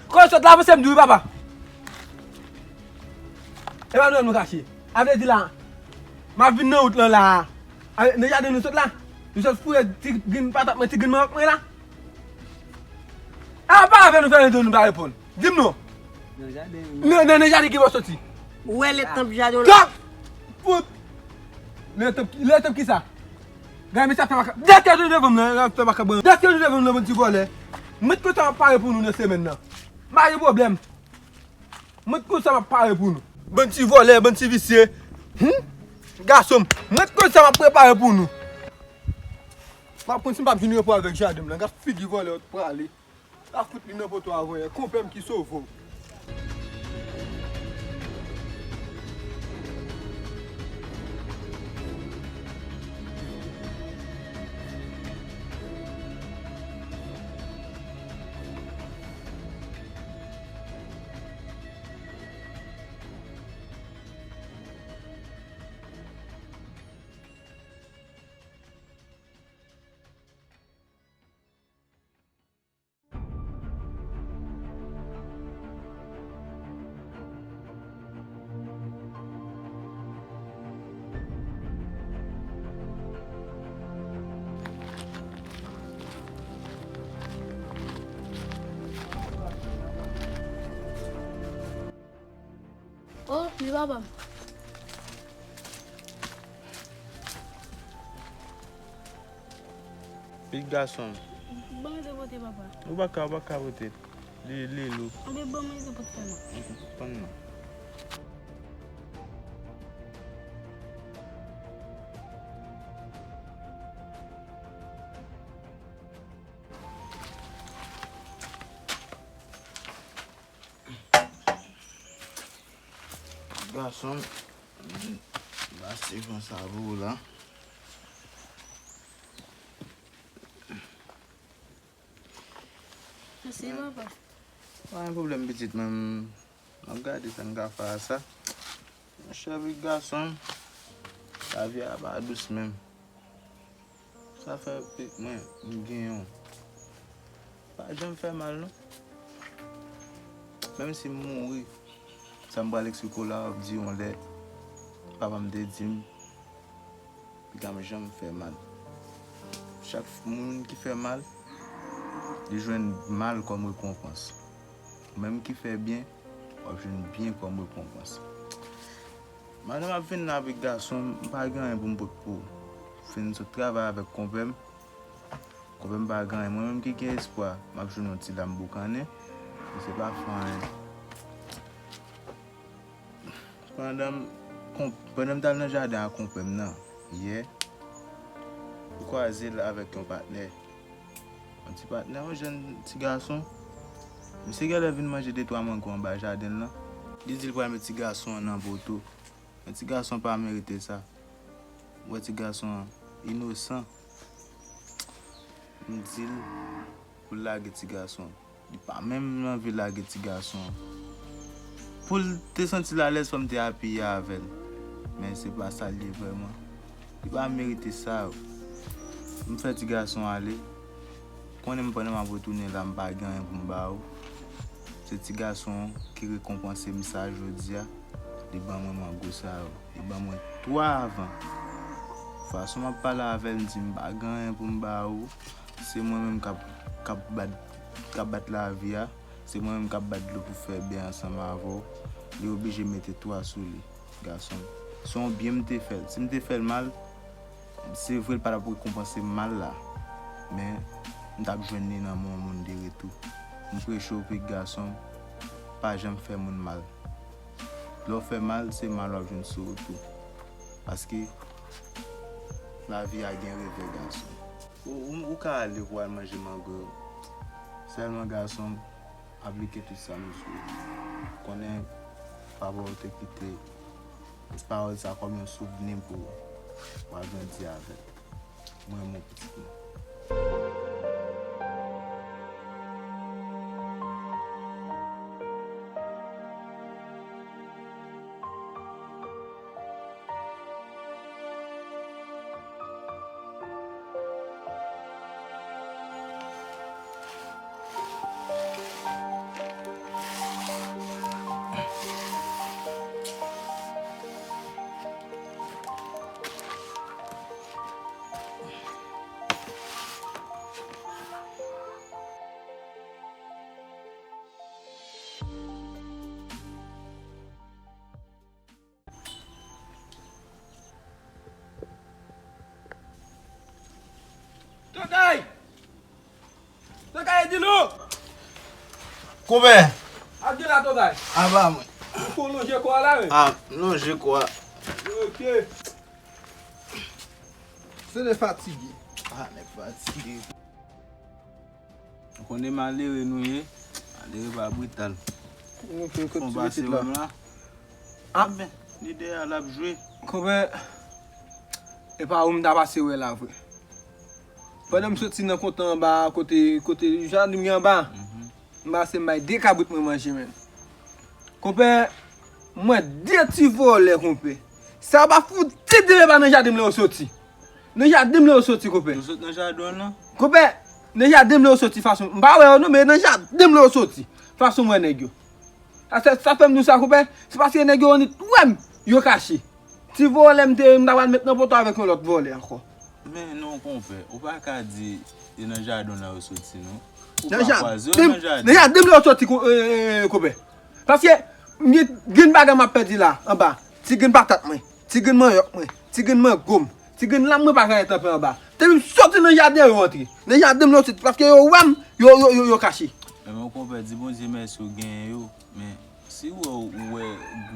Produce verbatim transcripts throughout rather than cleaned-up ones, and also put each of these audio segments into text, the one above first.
Kote w sot la, avanse m di w wi, papa. E pa dwòl nou kache. A vle di la, m ap vin nan wout lan la. A, nan jaden nou sot la. Nou sot foure ti grenn patat mwen, ti grenn manmòt mwen la. A pa avè nou fè nan do nou pa reponn. Di m non. Nan jaden wi. Nan, nan, nan jaden ki bò soti. Ou wè lè tanp jaden w la? Tanp! Fout! Lè tanp, lè tanp ki sa? Gade mesye ap fè makab. Dèske nou devan m nan, ap fè makab. Dèske nou devan m nan, bann ti vòlè. Mwen konn sa m ap pare pou nou nan semèn nan. Pa gen pwoblèm. Mwen konn sa m ap pare pou nou. Bann ti vòlè, bann ti visye. Hum? Gason m, mwen konn sa m ap prepare pou nou. M ap konn si m p ap vin repo avèk jaden m nan. Gad figi vòlè w t prale. L ap fout li nan poto avan yè. Konpè m ki sove w. Oh, li papa m. Pitit gason m. Ban mwen te pote, papa. Ou pa ka, ou pa ka pote. Li, li lou. Anben, ban mwen te pote sèlman. Pran nan. Gason m, m pase konsa pou ou la. Mèsi, papa. Pa gen pwoblèm, pitit mwen. M ap gade sa n ka fè a sa. Monchè, pitit gason m, lavi a pa dous menm. Sa fè pitit mwen, m gen yon. Pa janm fè mal, non. Menm si m mouri, sa m pral eksplike w la, w ap di yon lè, papa m te di m, piga m janm fè mal. Chak moun ki fè mal, li jwenn mal kòm rekonpans. Ou menm ki fè byen, w ap jwenn byen kòm rekonpans. Madanm ap vin la avèk gason, m pa gen anyen pou m pot pou ou. Fin sot travay avèk konpè m. Konpè m pa gen anyen. Mwen menm ki gen espwa, m ap jwenn yon ti lam boukannen. Men se pa fè anyen. Pandan m, kon-, pandan m t al nan jaden a konpè m nan, yè, m kwaze l avèk yon patnè. Yon ti patnè, yon jèn ti gason. Misye genlè vin manje de twa mango anba jaden l lan. Li di l pral met ti gason an nan poto. Men ti gason pa merite sa. Ou wè ti gason an inosan. M di l pou l lage ti gason an. Li pa menm anvi lage ti gason an. Pou l te santi l alèz, fò m te apiye avè l. Men se pa sa l ye vrèman. Li pa merite sa. M fè ti gason ale. Konnen m pandan m ap retounen la, m pa gen anyen pou m ba ou. Se ti gason ki rekonpanse m sa jodi a. Li ban mwen mango sa yo. Li ban mwen twa avan. Fason m ap pale avè l, m di m pa gen anyen pou m ba ou. Se mwen menm k ap, k ap bat, k ap bat lavi a. Se mwen menm k ap bat dlo pou fè bè ansanm avè w. Li oblije mete twa sou li, gason m. Se yon byen m te fè l. Si m te fè l mal, se vre l pa t ap rekonpanse m mal la. Men, m t ap jwenn li nan men yon moun de retou. M preche w, pitit gason m, pa janm fè moun mal. Lè w fè mal, se mal w ap jwenn sou ou tou. Paske lavi a gen revè, gason. Ou, ou, ou ka ale pou w al manje mango yo. Sèlman, gason m, aplike tout sa m di w. Konnen papa w te kite pawòl sa kòm yon souvni pou ou. W a grandi avè l. Mwen, mon pitit mwen. Konpè! Ap gen la tòtay. Aba mwen. Ou fò lonje kò a la, wi. Ah, lonje kò a. Ok. Se de fatige. Ah, nèg fatige. Ou konnen malere nou ye. Malere pa brital. Fon pase wè m la. Ah. Enben, li dèyè a l ap jwe. Konpè, e pa ou m ta pase wè la vre. Pandan m soti nan kontan anba kote, kote jaden m gen anba. Mhm. M pase m bay de kabrit mwen manje, menn. Konpè, m wè de ti vòlè, konpè. Sa pa fouti de pa nan jaden m lè yo soti. Nan jaden m lè yo soti, konpè. Yo sot nan jaden w nan? Konpè, nan jaden m lè yo soti fason. M pa wè yo non, men nan jaden m lè yo soti. Fason m wè nèg yo. Sa, sa, sa fè m di w sa, konpè. Se paske nèg yo annik wè m, yo kache. Ti vòlè m te ye, m ta pral met nan poto avèk yon lòt vòlè ankò. Men non, konpè, ou pa ka di e nan jaden w nan yo soti, non. Ou pa kwaze yo nan jaden. Nan jaden m lè yo soti, ko-, e, e, e, konpè. Paske, m gen, gen bagay m ap pèdi la, anba. Ti grenn patat mwen, ti grenn manyòk mwen, ti grenn mango m, ti grenn lam mwen pa ka ret anpe anba. Depi m soti nan jaden yo antre. Nan jaden m lè yo soti, paske yo wè m, yo, yo, yo, yo kache. Enben, konpè, di Bondye mèsi ou genyen yo. Men, si ou wè, ou wè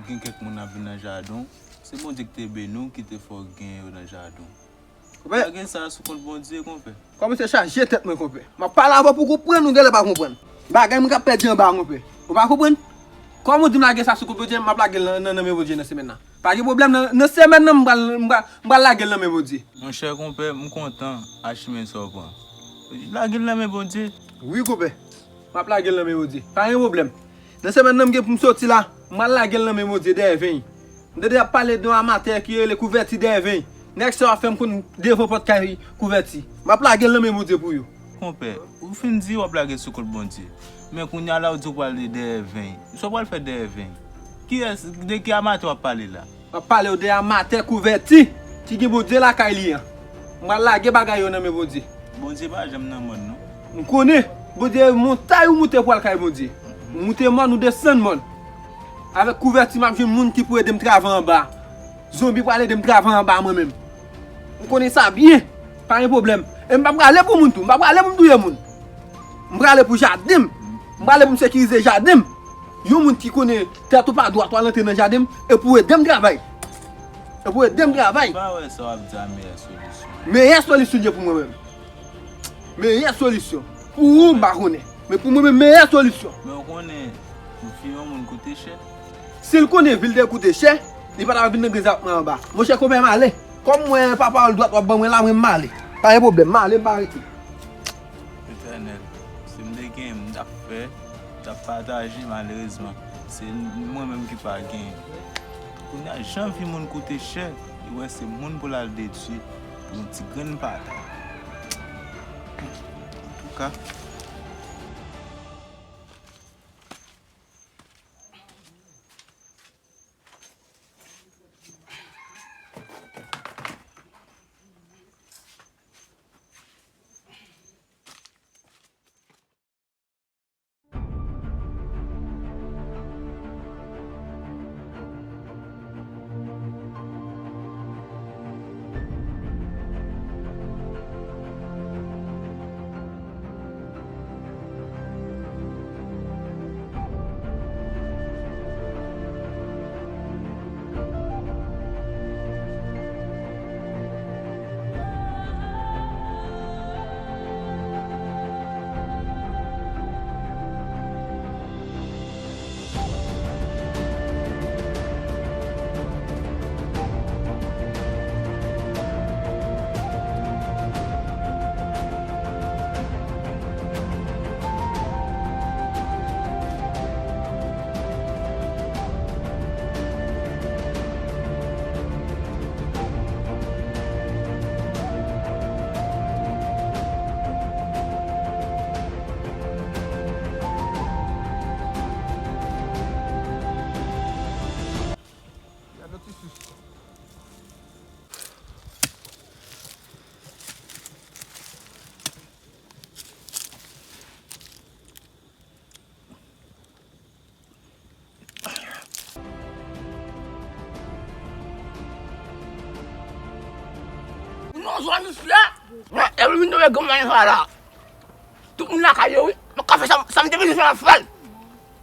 gen kèk moun ap vin nan jaden w, se Bondye ki te beni w, ki te fè w genyen yo nan jaden w. Konpè. Lage sa sou kont Bondye, konpè. Kòmanse chaje tèt mwen, konpè. M ap pale avè w pou w konprann, ou genlè pa konprann. Bagay mwen k ap pèdi anba, konpè. Ou pa konprann? Kòman w di m lage sa sou kont Bondye, m ap lage l nan, nan, nan men Bondye nan semèn nan. Pa gen pwoblèm, nan, nan semèn nan, m pral, m pral, m pral lage l nan men Bondye. Monchè, konpè, m kontan a chimen sa w pran. Lage l nan men Bondye. Wi, konpè. M ap lage l nan men Bondye. Pa gen pwoblèm. Nan semèn nan, m gen pou m soti la, m pral lage l nan men Bondye dèyè ven. M tande y ap pale de yon amatè ki rele Kouvèti dèyè ven. Nèg sa yo ap fè m konn devan pòt kay Kouvèti. M ap lage l nan men Bondye pou yo. Konpè, ou fin di w ap lage sou kont Bondye. Men kounye a la ou di w pral dèyè ven. Sa w pral fè dèyè ven? Kiyès, de ki amatè w ap pale la? M ap pale w de amatè Kouvèti ki gen Bondye lakay li an. M pral lage bagay yo nan men Bondye. Bondye pa janm nan mòn, non. M konnen, Bondye, montay ou moute pou al kay Bondye. Ou moute mòn, ou desann mòn. Avèk Kouvèti, m ap jwenn moun ki pou ede m travay anba. Zonbi pral ede m travay anba mwen menm. M konnen sa byen. Pa gen pwoblèm. E m pa prale pou moun tou. M pa prale pou m touye moun. M prale pou jaden m. M prale pou m sekirize jaden m. Yon moun ki konnen tèt ou pa dwat, w al antre nan jaden m, e pou ede m travay. E pou ede m travay. M pa wè sa w ap di a meyè solisyon. Meyè solisyon ye pou mwen menm. Meyè solisyon. Pou ou, m pa konnen. Men pou mwen menm, meyè solisyon. Men w konnen, vi yon moun koute chè. Si l konnen vi l te koute chè, li pa t ap vin nan griz ak mwen anba. Monchè, konpè, m ale. Kòm mwen, pa pawòl dwat w ap ban mwen la, mwen, m ale. Pa gen pwoblèm, m ale, m pa rete. Etènèl, si m te gen, m t ap fè, m t ap pataje, malerezman, se mwen menm ki pa genyen. Kounye a, jan vi moun koute chè, li wè se moun pou l al detwi pou yon ti grenn patat. Antouka. Non, zwanis la. Mwen, e mwen vin tonbe granm nan sa la. Tout moun lakay yo, wi. Mwen ka fè sa, sa m te bezwen fè, m ap fè l.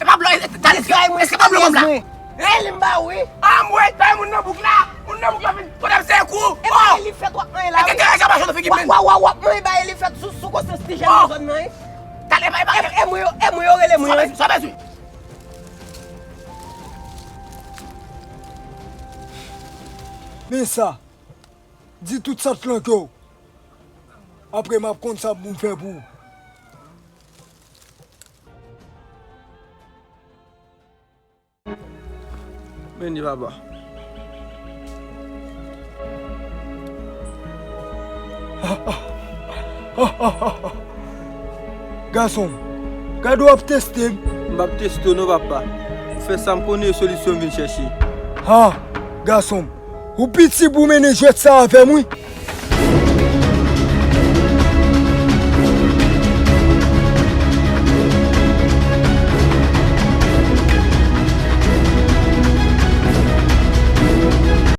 E pa blo, e, e, tande, eske, eske pa blo kòb la? Mwen. Eli m ba ou, wi. Anmwey, bay moun nan bouk la. Moun nan bouk la vin. Kote m se kou. E ba Eli fèt w ap manyen la, wi. Eke kere ka mache nan figi mwen. Wa, wa, wa, w ap manyen ba Eli fèt sou, sou konsyans ti jèn nan zòn nan, wi. Tande, bay, bay. E, e mwen yo, e mwen yo rele mwen, wi. Sa bezwen. Men sa. Di tout sa k nan kè w. Apre m ap konn sa pou m fè pou ou. Men li papa. Gason m, gade w ap teste m. M p ap teste w non papa. M fè sa m konnen e solisyon m vin chèche. Ha, gason m, ou piti pou w mennen jwèt sa avè m wi.